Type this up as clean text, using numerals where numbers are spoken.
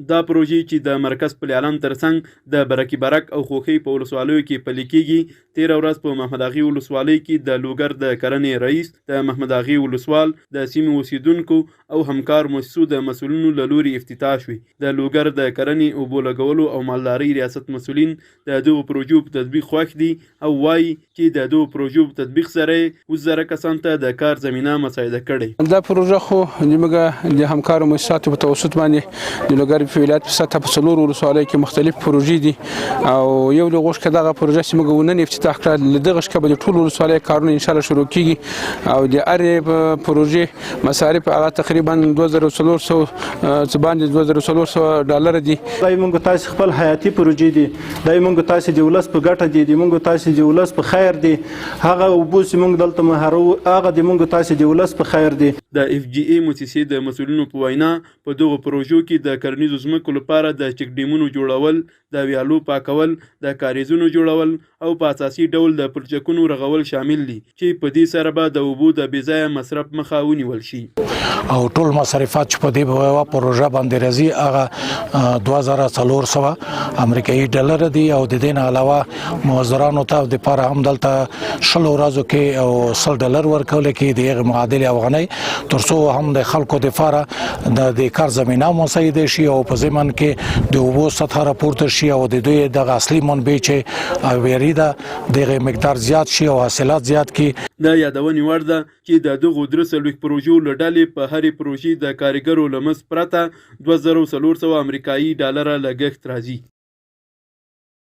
دا پروژې چې د مرکز پل علم ترڅنګ د برکي برک او خوښۍ په ولسوالیو کې پلي کېږي، تېره ورځ په محمد اغې ولسوالۍ کې د لوګر د کرنې رئیس، د محمد اغې ولسوال، د سیمې اوسېدونکو او همکار موسسو د مسؤلینو له لوري افتتاح شوې. د لوګر د کرنې، اوبو لګولو او مالدارۍ ریاست مسؤلین د دغو پروژو په تطبیق خوښ دي او وايي چې د دغو پروژو په تطبیق سره یې 7000 کسان ته د کار زمینه مساعده کړې. دا پروژه خو زموږ د همکارو موسساتو په توسط باندې د لوګر په ولایت په سطح په څلور ولسوالیو کې مختلف پروژې دي او یو له غوښکه دغه پروژه چې موږ ونن افتتاح کړه، له دغه شکه به د ټولو ولسوالیو کارونه ان شاء الله شروع کیږي او د هرې پروژې مصارف هغه تقریبا 2400 څه باندې 2400 ډالر دي. دا موږ تاسو خپل حیاتي پروژې دي، دا موږ تاسو د ولس په ګټه دي، د موږ تاسو د ولس په خیر دي. هغه اوبه چې موږ دلته مهارو هغه د موږ تاسو د ولس په خیر دي. د اف جي ای موسسې د مسؤلینو په وینا په دغو پروژو کې د کرنیزو ځمکو لپاره د چک ډیمونو جوړول، د ویالو پاکول، د کاریزونو جوړول او په اساسي ډول د پلچکونو رغول شامل دي چې په دې سره به د اوبو د بې ځایه مصرف مخه ونیول شي. او ټول مصرفات چې په دې یوه پروژه باندې راځي هغه 2400 امریکایي ډالر دي او د دې نه علاوه مزدورانو ته د پاره هم دلته 20 ورځو کې او 100 ډالر ورکول کې د هغې معادل افغانۍ، ترڅو هم د خلکو د پاره د کار زمینه مساعده شي او په ضمن کې د اوبو سطح راپورته شي او د دوی دغه اصلي منبع چې ویری ده دغه مقدار زیات شي او حاصلات زیات کړي. د یادونې وړ ده چې د دغو 43 پروژو له ډلې په هرې پروژې د کاریګرو له مزد پرته 2400 امریکایي ډالره لګښت راځي.